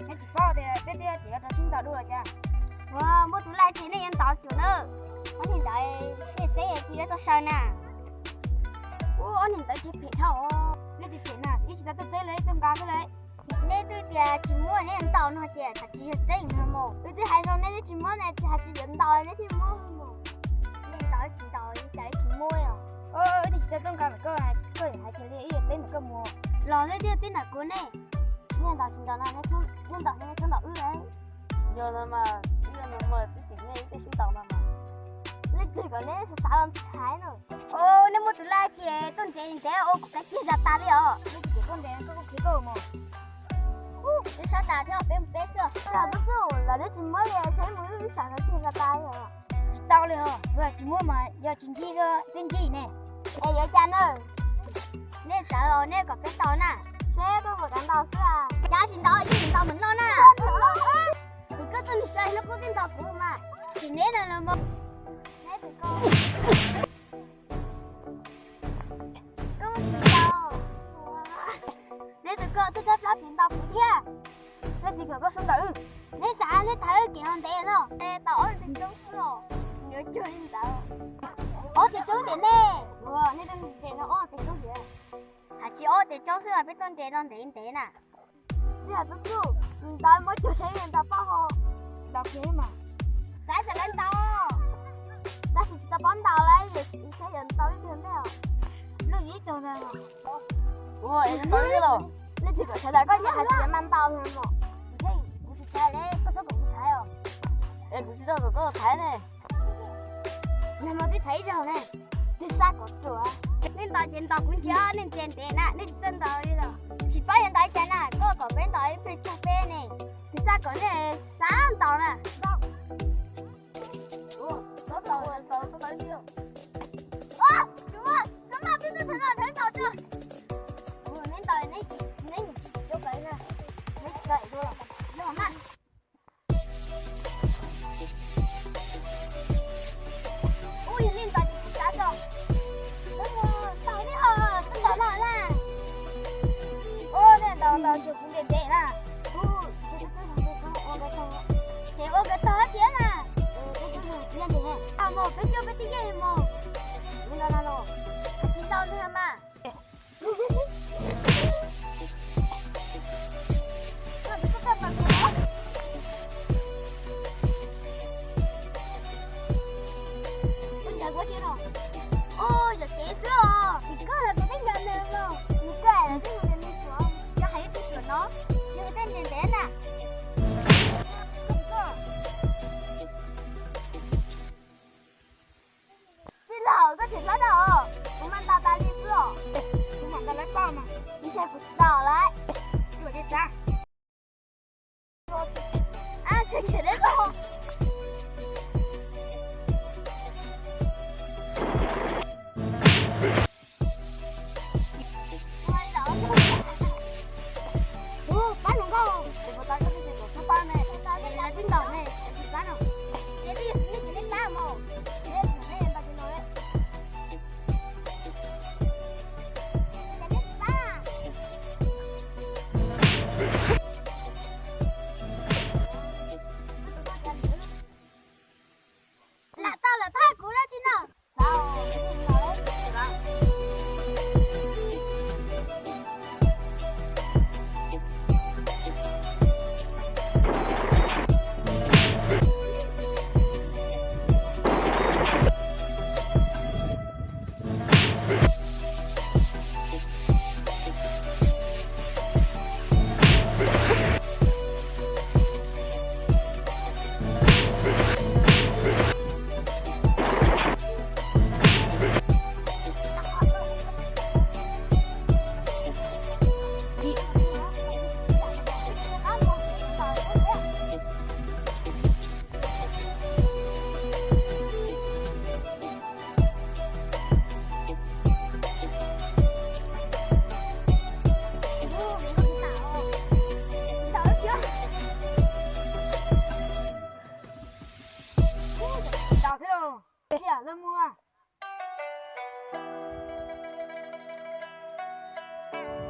Neb tsis paub tias peb twb tias yuav rau sib ntaus dua los cas? Ua, muaj tus laj ces nej yuav ntaus cuag na. Ob niag ntawd nej teb tsis tau txog saw na. Ua, ob niag ntawd tsis phem dhau. Nej tsis phem na, ib tsis tau tuaj txeeb li, tuaj nqa xwb li. Nej twb tias tsis muab nej ntaus no ces tsam tsis yog txeeb no mos. Wb twb hais zoo nej twb tsis muab ne, tsis hais tsis yuav ntaus nej thiaj muab mos. Nej ntaus tsis ntaus li cas tsis muab os. Wb twb tsis tau tuaj nqa ntawm koj, koj hais tias li ib yam teb ntawm koj mus. Los nej twb teb ntawm kuv ne. Nej ntaus tsis ntaus no, nej ntaus nej txhob ntaus wb. Yog no mas, ib yam no mas twb tsis nej ib teb sib ntaus no mas. Leej twg kom neb xav los ntxhais no. Os, nej muaj tus laj ces tuaj ntev ntev ua kuv kav kiag zas tas li os. Nej tsis tuaj ntev koj kuj khiav koj mus. Wb sab tas thiab peb mus peb xwb. Los tub xwb, los neb tsis muab li, saib mus wb sab no kiag zas tas li os. Tsis tau li os, tsis muab mas yog tsis ncig twb ncig ne. Es yuav cas na? Nej txawv os, nej kom peb ntaus na. Seb koj puas kam ntaus xwb. Cas tsis ntaus, yeej ntaus mus no na. Kuv koj txoj niag sai no kuj twb ntaus kuv mas. Tsis neb no los mas. Neb tus ko, koj muaj tsis ntaus. Neb tus ko twb thab plab tsis ntaus kuv thiab. Neb tsis kom koj sib ntaus. Neb xav neb thawb kev no ntev no. Neb tau ob tes coob xwb os. Yuav cuag li ntawd. Ob tes coob tiag ne. Ua, neb tuaj nres no ob tes coob tiag. Hais tsis ob tes coob xwb mas peb tuaj nres no ntev ntev na. Tsis yog tub tub, ntaus muab cuag saib ntaus paub ho. Ntaus kiag mas. Xav txawm lawv ntaus. Tab sis tsis tau paub ntaus lawm, saib yog ntaus ib tug ntej os. Lub ib tug ntawd. Ua, es ntaus ib los. Leej twg kom sawv daws koj nyiam hais tias yuav mas ntaus no mos. Kuv tsis thaiv li, koj txhob kom kuv thaiv os. Es kuv tsis tau kom koj thaiv ne. Nag hmo twb thaiv ib zaug ne. Twb sab kom ruam. Nej ntaus ces ntaus kuv ntsia, nej ntsia ntev na, nej tsis txawj ntaus li los. Tsis paub yuav ntaus li cas na, koj kom peb ntaus ib pliag tag peb ne. Twb sab kom nej xav ntaus na. Ua, txhob ntaus, txhob ntaus ib pliag. Ua, tsuav, txhob maj, twb twb thaiv no thaiv ntaus tso. Ua, neb ntaus neb, neb nim tsis tsis tsuav kawg na. Neb tsis tau es dua los, dua mas. Ub, yog nej ntaus ces kuv xav tso. Ub, ntaus nej ho, twb ntaus no na. Ub, nej ntaus ntaus ces kuv ntes ntes na. Ces ua ka tog tiag na. Mus peb cuab peb tib yeej mus. Mus no no no. Tsis ntaus nws mas. Ua, yog kev xwb os, tim koj los kuv twb ncaws nws los, nws kawg los twb mus nws suav, yog hais ib tug suav no, yog tej ntes ntev na. Tij laug, koj tseem hlob dab os, kuv mas ntaus tas li xwb os. Kuv mam ntaus lawv koj mas, ib sij kuv tsis ntaus lawm. Tsuas li tsav. Ab, tseem khiav deb koj. Ub, pab hluas nkauj, kuv tau koj txoj kev kom txhob pab me, lawv twb ntaus me, tsis pab no. Ces twb yog nej tsis nej pab mas, nej tsis nej ntaus ces no. Lam tau lawm, thab kuv dab tsi no.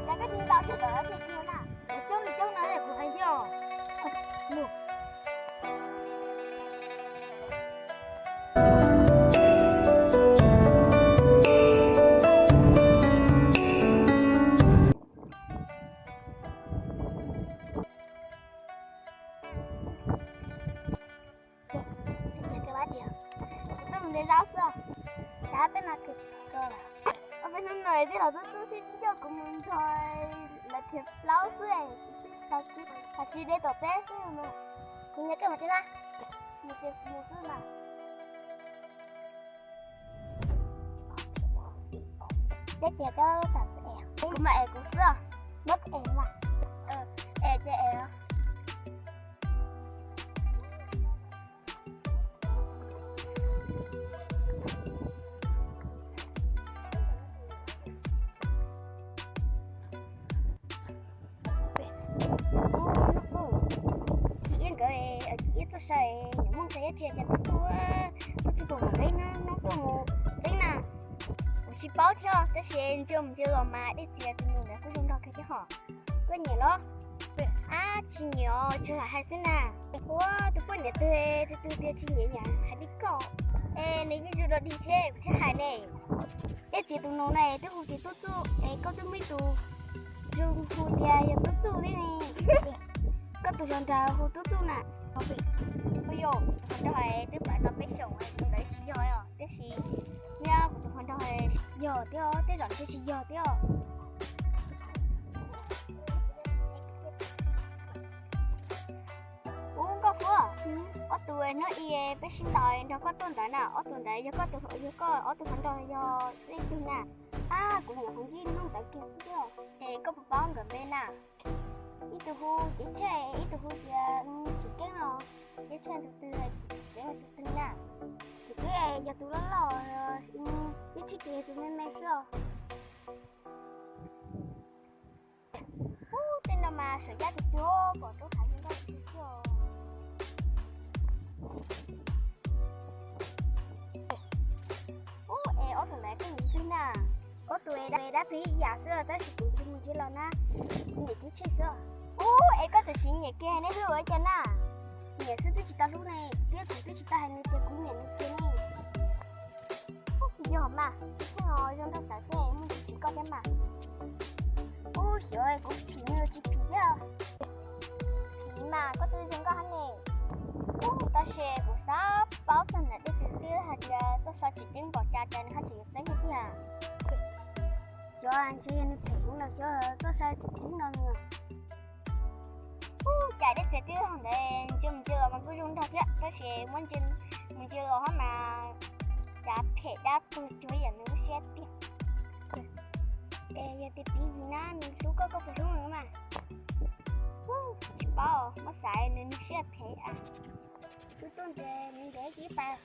Cas koj tsis ntaus kiag kom lawv tiag tiag na? Coob li coob no kuv hais thiab os. Zaub xwb. Cas peb no kis ko, ob peb hnub no tij laug tub tub thiab coj kuv mus nrog lawv khiav plaub xwb, tag kis deb tom peb xwb no. Kuv nyiam koj mas tij laug, mus tias mus xwb mas. Peb tias koj kam es, kuv mam es kuv xwb. Muab es mas. Es ces es. Ci Iab nkawd, Ci Iab txoj saw, nws muaj ntxhais Iab tsis yog cas peb tuaj, tuaj txog tus mam peb no tuaj mus txeeb na. Kuv tsis paub thiab tab sis ntsia mus ntsia los mas dej txias tus nus ntawd kuj zoo nraug kawg thiab hos. Koj nyiam los? Ab tsis nyiam, tsuas lam hais xwb na. Ua tus poj niam twg, tus twg tias tsis nyiam nyiam hais li koj. Es nws yeej zoo dog dig thiab kuv thiaj hais ne. Dej txias tus nus na twb hu tias Tub Txuj es koj twb muaj ib tug zoo hu tias yog Tub Txuj thiab ne. Koj tus hluas nraug hu Tub Txuj na. Ua yog tus hluas nraug twb pab tau peb xyoos tus ntawd tsis yog os, tiam sis nyob kuv tus hluas nraug yog thiab, tej zaum ntshe tsis yog thiab. Ub Nkauj Fuab, ob tug hnub i peb sib ntaus nrog koj tuaj ntawd na, ob tug ntawd yog koj, yog koj ob tug hluas nraug yog leej twg na? Ab kuv nyuam qhuav ntsib hnub ntawd kiag xwb thiab. Es koj puas paub nkawd npe na? Ib tug hu Ceeb Tsheej, ib tug hu tias Tsim Keeb no. Ceeb Tsheej tus twg, Tsim Keeb tus twg na? Tsim Keeb yog tus loj loj, Ceeb Tsheej ces yog tus me me xwb os. Ub, tej no mas sawv yaj tiag tiag, pom rau qhov zoo nkauj tiag tiag. Ub, es ob tug ntawd koj nyiam twg na? Ob tug es dab phim ib yam xwb tab sis kuv tsis mus ntsia los na, kuv nyiam Ceeb Tsheej xwb. Ub, es koj tam sim nyiam kiag neb hlub ua cas na? Nyiam xwb twb tsis tau hlub ne, thiab kuv twb tsis tau hais nws tias kuv nyiam nws kiag ne. Ub, tsis yog mas, Ceeb Tsheej zoo nraug tawv thiab, muaj ntsis phim koj thiab mas. Ub, xyov kuv phim nws tsis phim thiab. Phim mas koj twb zoo nkauj hab ne. Ub, tab sis kuv xav paub txog ntawm dej txias twb hais tias txoj saw Tsim Keeb npaum cas cas nws haj tseem yuav txeeb tiag. Xyov ntshe yog nws phem heev los xyov txoj saw Tsim Keeb no nws. Ub, cas dej txias twb hais ntawd, ntsia mus ntsia los mas kuj zoo nraug thiab tab sis muab ntsia mus ntsia los hab mas cas phem dab tuag cuag yam nws lub siab tiag. Es yog tias piv yim na nws hlub koj, koj puas hlub nws mas? Tsis paub, muab xav nws siab phem. Tub tub ntes nws ntes ib pas.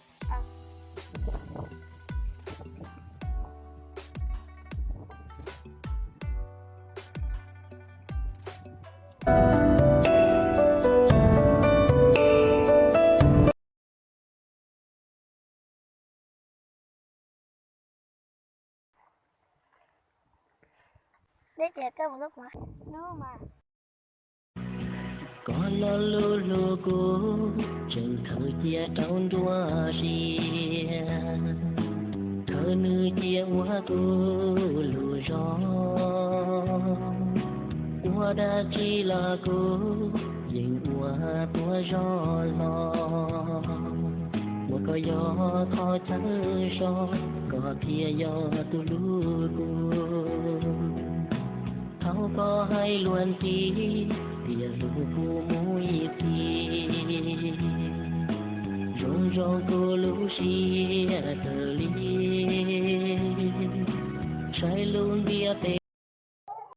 Dej txias koj puas hlub kuv? Hlub mas. Koj lo lus hlub kuv tseem khaws cia rau nruab siab, khaws nws cia ua kuv lub zog. Ua dab tsi los kuv yeem ua tuab zog los, uas koj yog qhov chaw so, koj thiaj yog tus hlub kuv. Thaum koj hais luag ntxhi, tias hlub kuv mus ib txhis, zoo zoo kuv lub siab kawg li. Saib lub ntiaj teb